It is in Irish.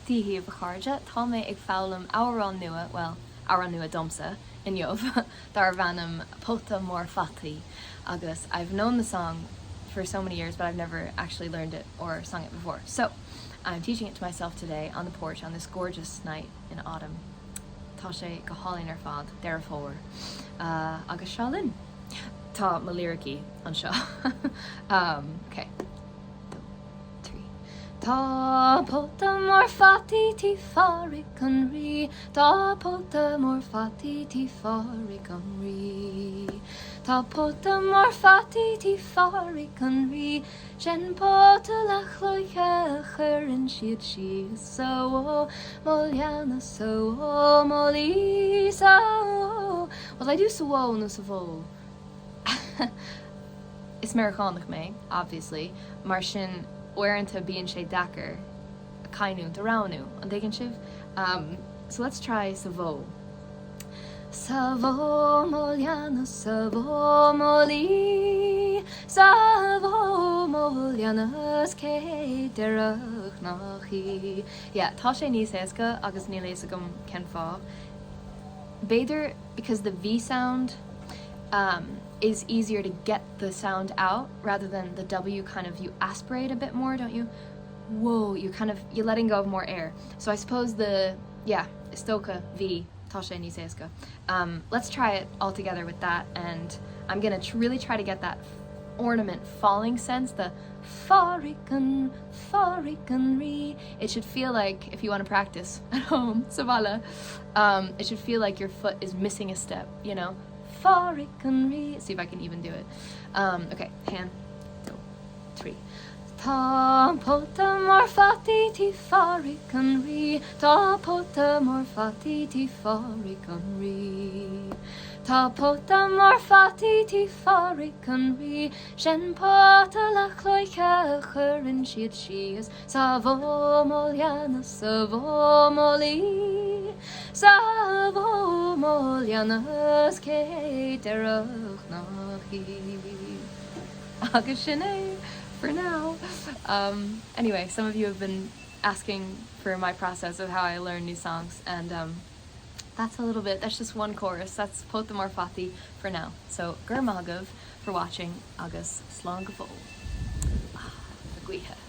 Dia dhaoibh a chairde, tá mé ag foghlaim amhrán nua, bhuel, amhrán nua domsa, inniu, darb ainm Pota Mór Fataí agus I've known the song for so many years but I've never actually learned it or sung it before. So, I'm teaching it to myself today on the porch on this gorgeous night in autumn. Tá sé go hálainn ar fad, Deireadh Fómhair. Agus seo linn. Tá mo liricí anseo. Ok. 3. Tá pota mór fataí tí Phádhraic an Rí, Tá pota mór fataí tí Phádhraic an Rí. Tá pota mór fataí tí Phádhraic an Rí, Sin pota leathchloiche a chuireann siad síos sa bhó, mo leanna sa bhó, mo lí sa bhó. Well I do sa bhó nó sa bhó? Is Meiriceánach mé, obviously, mar sin uaireanta bíonn sé deacair canúint a roghnú, an dtuigeann sibh? So let's try sa bhó. Sa bhó mo leanna, sa bhó mo lí, Sa bhó mo leanna 's cé déarfadh nach í. Yeah, tá sé níos éasca agus níl a fhios agam cén fáth. B'fhéidir because the V sound um, is easier to get the sound out rather than the W kind of you aspirate a bit more, don't you? Whoa, you kind of, you're letting go of more air. So I suppose the, yeah, is dócha V, tá sé níos éasca. Um, let's try it all together with that and I'm gonna tr really try to get that ornament falling sense, the Phádhraic an, Phádhraic an Rí. It should feel like, if you want to practice at home, sa bhaile, um, it should feel like your foot is missing a step, you know? Phádhraic an Rí. See if I can even do it. Um, okay, haon, dó, trí. Tá pota mór fataí tí Phádhraic an Rí, Tá pota mór fataí tí Phádhraic an Rí. Tá pota mór fataí tí Phádhraic an Rí, Sin pota leathchloiche a chuireann siad síos sa bhó mo leanna, sa bhó mo lí, Sa bhó mo leanna 's cé déarfadh nach í. Agus sin é for now. Um, anyway, some of you have been asking for my process of how I learn new songs and um, that's a little bit, that's just one chorus, that's Pota Mór Fataí for now. So go raibh maith agaibh for watching agus slán go fóill. Ah, gaoithe.